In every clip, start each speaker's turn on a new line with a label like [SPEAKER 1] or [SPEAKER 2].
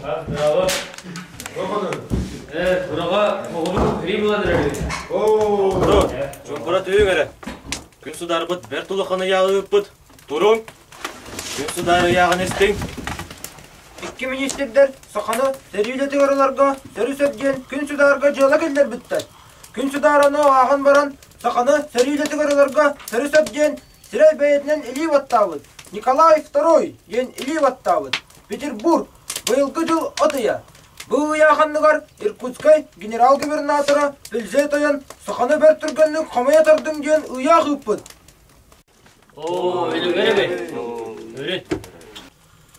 [SPEAKER 1] Браво. Бураға оҕолу хри булан эрэр.
[SPEAKER 2] Оо! Чуҥкура түһүҥ эрэ. Күн сударбыт бэрт улахан ыйааҕы ыыппыт. Туруҥ! Күн судаар ыйааҕын истиҥ.
[SPEAKER 3] Икки министрдэр саханы сэрии үлэтигэр ыларга сөрү-сөп диэн күн судаарга дьыала киллэрбиттэр. Күн судараны ааҕан баран саханы сэрии үлэтигэр ыларга сөрү-сөп диэн сирэй бэйэтинэн илии баттаабыт. Николай II диэн илии баттаабыт. Петербург быйылгы дьыл от ыйа. Бу ыйаах анныгар Иркутскай генерал-губернатора Пельзе тойон саханы бэрт түргэнник хомуйа тардыҥ диэн ыйаах ыыппыт.
[SPEAKER 1] Оо, өлүгэр эбит. Өлүт.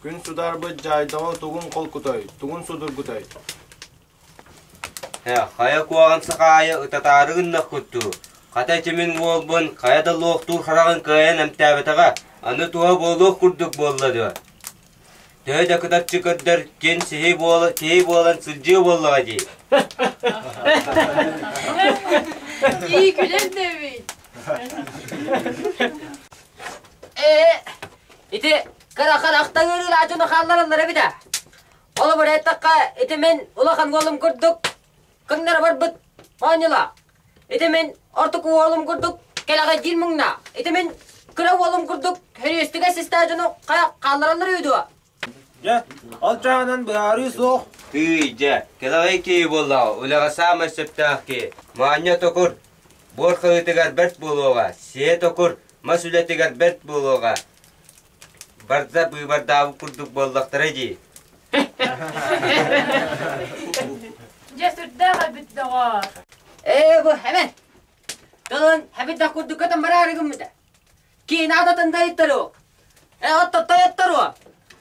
[SPEAKER 4] Күн сударбыт дьаайдаҕа тугун холкутой, тугун судургутай?
[SPEAKER 5] Хайа куоҕан сахаайы ытатаары гыннаххыт дуу? Хата ити мин уолбун хайа да луохтуур хараҕын кыайан эмтээбэтэҕэ, аны туһа буолуох курдук буолла дуо? Төһө да кытарчы көрдөр кин сиһи буола, киһи буолан сылдьыа буоллаҕа дии.
[SPEAKER 6] Ии күлэр да эбит.
[SPEAKER 7] Ээ, ити кыра харахтан ыарыылааччыны хааллараллар эбит ээ. Холобур эттэххэ, ити мин улахан уолум курдук кыҥнара барбыт моонньулаах. Ити мин ортоку уолум курдук кэлэҕэйдиир муҥнаах. Ити мин кыра уолум курдук хөрүөстүгэ систээх дьону хайа хааллараллар үһү дуо?
[SPEAKER 3] Дьэ, ол чааһынан быһаарыы суох.
[SPEAKER 5] Тыый, дьэ, кэлэҕэй киһи буоллаҕа, үлэҕэ саамай сөптөөх киһи. Маанньа токур, буор хаһыытыгар бэрт буолуоҕа, сиэ токур, мас үлэтигэр бэрт буолуоҕа. Барда быыбардаабыт курдук буоллахтара дии.
[SPEAKER 6] Дьэ сүрдээх эбит доҕоор.
[SPEAKER 7] Ээ бу хэмэн. Тылын хэбидэх курдук көтөн бараары гыммыта. Киин аадатын да ыйыттарыок. Э отто тойотторуо.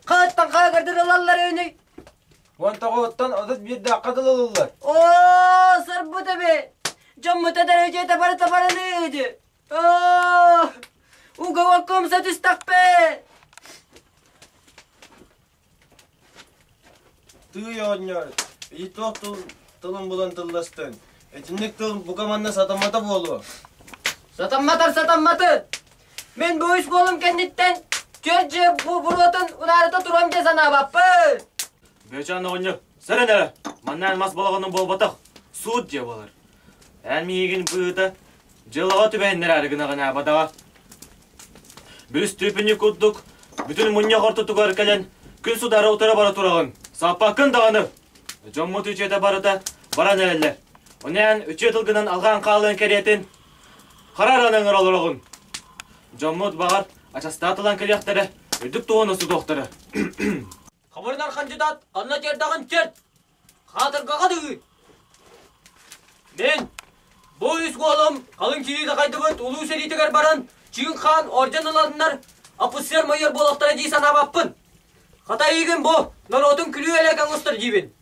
[SPEAKER 7] Хааттан хаагырдыр ылаллар үүнүй.
[SPEAKER 3] Уон тоҕуһуттан отут биирдээххэ дылы ылыллар.
[SPEAKER 7] Оо, сарбыт эбит. Дьоммут эдэр барыта бараныыды. Оо, уголоком сатыстахпы.
[SPEAKER 4] Тыый оҕонньор, ити туох тыл тылын булан тылластыҥ? Итинник тыл бука манна сатаммата буолуо.
[SPEAKER 7] Сатамматар сатамматын. Мин бу үс буолум кэнниттэн түөрт дьиэ бу буруотун унаарыта туруом дии санаабаппын.
[SPEAKER 2] Бөчөөн оҕонньор, сэрэн эрэ! Манна мас балаҕанын буолбатах, суут дьиэ буолар. Эн миигин быыта дьыалаҕа түбэһиннэрээри гынаҕын ээ, бадаҕа. Бүрүстүүпүнньүк курдук бүтүн мунньах ортотугар кэлэн күн судара утары бара тураҕын. Саппаккын даҕаны. Дьоммут үчүөтэ барыта баран эрэллэр. Ону эн үчүө тылгынан алҕаан хаалыан кэриэтин хара аран ыҥыра олороҕун. Дьоммут баҕар ачастаат ылан кэлиэхтэрэ, үрдүк туһуну сутуохтара.
[SPEAKER 7] Хабырынар хандьыдаат ханна тиэрдэҕин тиэрт! Хаатыргаҕа да ыыт! Мин бу үс уолум халыҥ кириитэ хайдыбыт улуу сэриитигэр баран Чыын хаан орден ыланнар офицер майор буолуохтара дии санаабаппын. Хата эйигин бу норуотун күлүү элэк оҥостор диибин.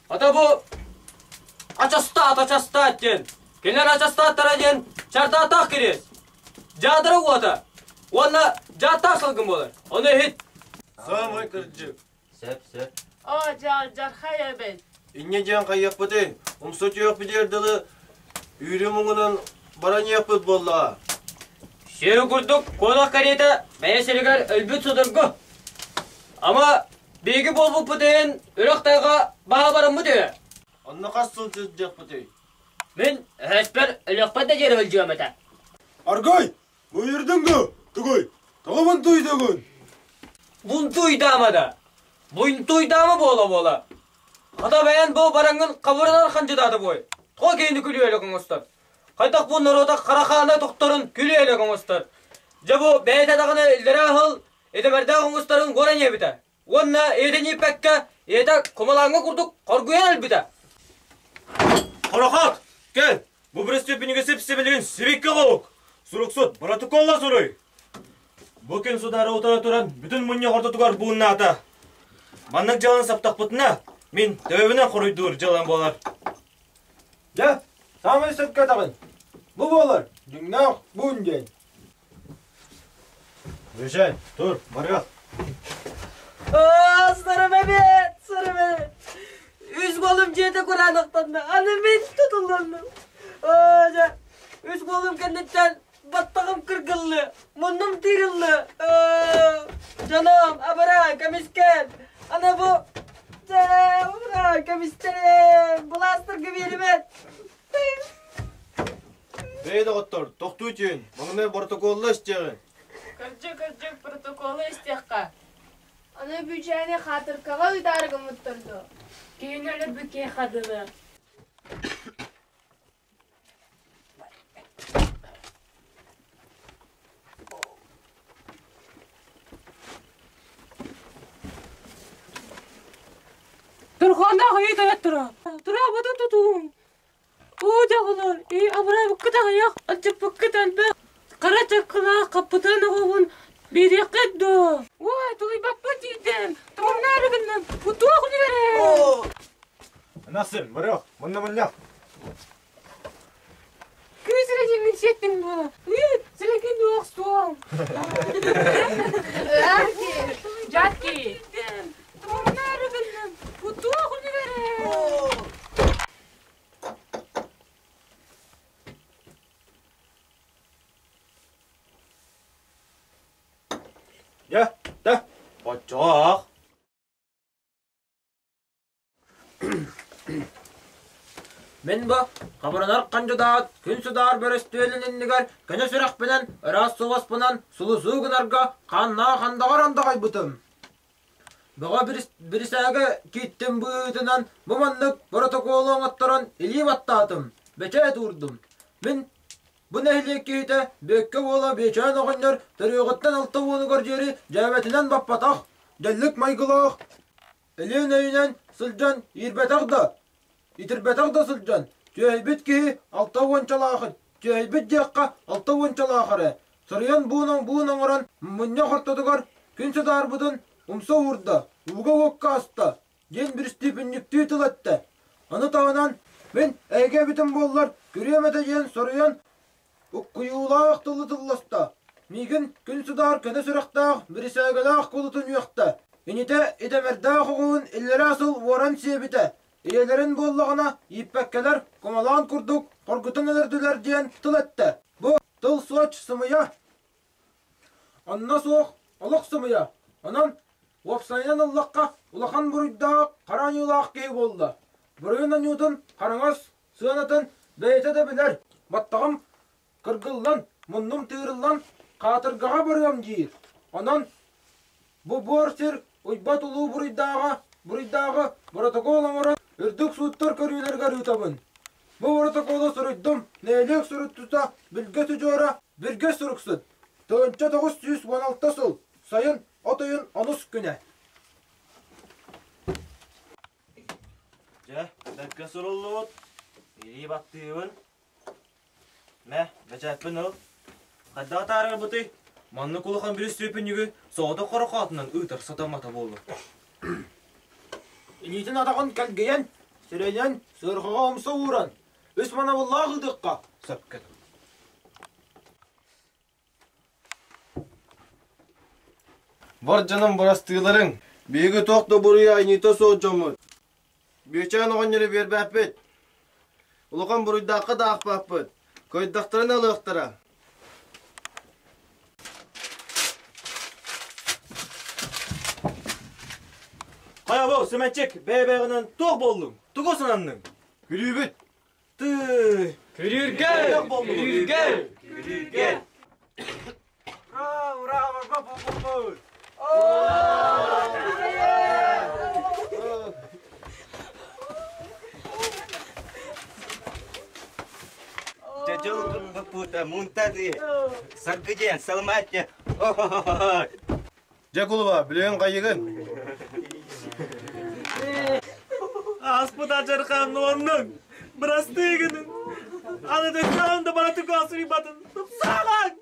[SPEAKER 7] Ата бу ачастаат ачастаат диэн кинилэр ачастааттара диэн чардааттаах кириэс. Дьаадара уота уонна дьааттаах салгын буолар. Ону иһит.
[SPEAKER 4] Саамай кырдьык.
[SPEAKER 5] Сөп, сөп.
[SPEAKER 6] Оо, дьардьархай эбит.
[SPEAKER 4] Инньэ диэн хайыахпытый? Умса түһүөхпүтүгэр дылы үүрүү муҥунан баран иһиэхпит буоллаҕа.
[SPEAKER 7] Сүө курдук куолах кэриэтэ бэйэ сиригэр өлбүт судургу. Ама биһиги буолбуппут иһин үрэх тайҕа баһа бараммыт үһү.
[SPEAKER 4] Онно хас сыл сылдьыахпытый?
[SPEAKER 7] Мин өһөспөр өлүөхпэр да диэри өлдьүөм этэ.
[SPEAKER 4] Аргай! Буйурдуҥ дуо? Тугуй? Тоҕо бунтуйдугун?
[SPEAKER 7] Бунтуйдаама да! Бунтуйдаама буола-буола! Хата бэйэн бу бараҥҥын хабырынан хандьыдаата буой. Тоҕо киһини күлүөлэк оҥостор? Хайдах бу норуота хара хаана тохторун күлүөлэк оҥостор? Дьэ бу бэйэтэ даҕаны иллэрээ сыл идэмэрдээх оҥустарын уоран иэбитэ. Уонна ийэтин ииппэккэ, ийэтэ кумалааҥҥа курдук хоргуйан өлбүтэ.
[SPEAKER 2] Хорохот, кэл, бу преступниги сип-сибилигин сибикке хоһук. Суруксут, протоколла суруй. Бу күн судары утара туран бүтүн мунньах ортотугар бууннаата. Маннык дьыаланы саптахпытына, мин төбөбүнэн хоруйдуур дьыалам буолар.
[SPEAKER 3] Дьэ, саамай сөпкө этэҕин. Бу буолар, дьиҥнээх буун диэн.
[SPEAKER 4] Выезжай, тур, барыах.
[SPEAKER 7] Аа, сарым эбит, сарым эбит. Үс уолум дьиэтэ кураанахтанна, аны мин тутулланным. Аа, дьэ, үс уолум кэнниттэн баттаҕым кыргыллы, муннум тыырыллы. Аа, дьоном, абыраа, көмүскээн. Аны бу...
[SPEAKER 8] Чэ, ура, көмүстэрим, былаастарга биэримэт.
[SPEAKER 4] Бэй доҕоттор, тохтуу түүн, маҥнай боротокуолла истиэҕиҥ.
[SPEAKER 6] Кырдьык, кырдьык, протоколу истиэххэ.
[SPEAKER 9] Аны Бүчээни хаатыркаҕа ыытаары гыммыттар дуо?
[SPEAKER 6] Киһини өлөрбүт киһиэхэ дылы.
[SPEAKER 10] Турхааннаах үйэ тойотторо, тураабытын тутуум. Уу дьоҕулар, ий абыраабыккыт аҕыйах, алдьаппыккыт элбэх, хара чаккылаах хаппытын оҕобун биэриэххит дуо? Уой, тулуйбаппын тиийдим, туманнаары гынным, бу туох үлүгэрэ?
[SPEAKER 11] Насым, барыах, манна мунньах.
[SPEAKER 10] Күүс эрэ диэммин сиэттиҥ дуо? Ыыт, силэкин дуох суол.
[SPEAKER 6] Дьаки!
[SPEAKER 10] Туманнаары гынным, бу туох үлүгэрэ?
[SPEAKER 2] Дьэ, да, оччоох.
[SPEAKER 3] Мин бу хабырынар хандьыдаат күн судаар бөрөстүөлүн иннигэр көнө сүрэхпинэн, ыраас суобаспынан сулусуу гынарга хааннаах андаҕар андаҕайбытым. Бөҕө бирисээгэ кииттим быһыытынан бу маннык боротокуолу оҥотторон илии баттаатым, бэчээт уурдум. Мин бу нэһилиэк киһитэ Бүөккэ уола Бүөчээн оҕонньор төрүөҕүттэн алта уонугар диэри дьээбэтинэн баппатах, дьэллик майгылаах, Өлүөн өйүнэн сылдьан иирбэтэх да, итирбэтэх да сылдьан, түөһэйбит киһи алта уончалаахыт, түөһэйбит диэххэ алта уончалаах эрэ, соруйан буун оҥорон мунньах ортотугар күн сытаарбытын умса уурда, ууга-уокка аста, диэн бүрүстүүпүнньүктүү тыл эттэ. Ону таһынан мин эһиги эбитим буоллар күрүөм этэ диэн соруйан Уккуйуулаах тылы тылласта, миигин күн судаар көнө сүрэхтээх, бирисээгэлээх кулутун үөхтэ. Инитэ идэмэрдээх оҕуһун иллэрээ сыл уоран сиэбитэ, ийэлэрин буоллаҕына ииппэккэлэр кумалаан курдук хоргутан өлөрдүлэр диэн тыл эттэ. Бу тыл суоч сымыйа. Онно суох олох сымыйа. Онон уопсайынан ыллахха улахан буруйдаах хара аньыылаах киһи буолла. Буруйун аньыытын хараҥас Сыанатын бэйэтэ да билэр, баттаҕым кыргыллан, муннум тыырыллан хаатыргаҕа барыам диир. Онон бу буор сир уйбат улуу буруйдааҕа буруйдааҕы боротокуол оҥорон үрдүк сууттар көрүүлэригэр ыытабын. Бу боротокуолу суруйдум, нэһилиэк суруттута Билгэ Судьуора Билгэ суруксут. 1916 сыл сайын от ыйын онус күнэ.
[SPEAKER 2] Дьэ, бэркэ суруллубут. Илии баттыыбын. Мэ, бэчээппин ыл. Хайдах атаарарбытый? Маннык улахан бүрүстүүпүнньүгү соҕотох хорохоотунан ыытар сатаммата буолуо.
[SPEAKER 3] Илиитин атаҕын кэлгийэн, сирэйинэн сыарҕаҕа умса ууран, үс манабыллаах ыытыахха сөпкө.
[SPEAKER 4] Бар дьонум бырастыыларыҥ, биһиги туох да буруйа айньыыта суох дьоммут. Бүөчээн оҕонньору биэрбэппит, улахан буруйдаахха да аахпаппыт, кыайдахтарына ылыахтара.
[SPEAKER 2] Хайа бу, Сэмэнчик, бэйэ-бэйэҕинэн туох буоллуҥ? Тугу сананныҥ?
[SPEAKER 4] Күлүүбүт!
[SPEAKER 2] Тыы!
[SPEAKER 1] Күрүүргэ! Күрүүргэ! Күрүүргэ!
[SPEAKER 3] Ура, ура, ура, буолбут!
[SPEAKER 5] Дьыл баппута мунтады саргы диэн саламаатте
[SPEAKER 4] Дьэ кулуба, билигин хайыгын?
[SPEAKER 2] Ааспыт адьархаан оннуҥ, бырастыы гынын. Аны дөккөөн да баратык асырыйбатын. Тупсаалаҥ!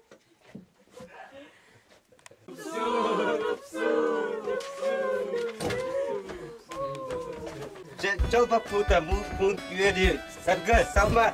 [SPEAKER 5] Дьыл баппута муус муус үөрүү саргы салма.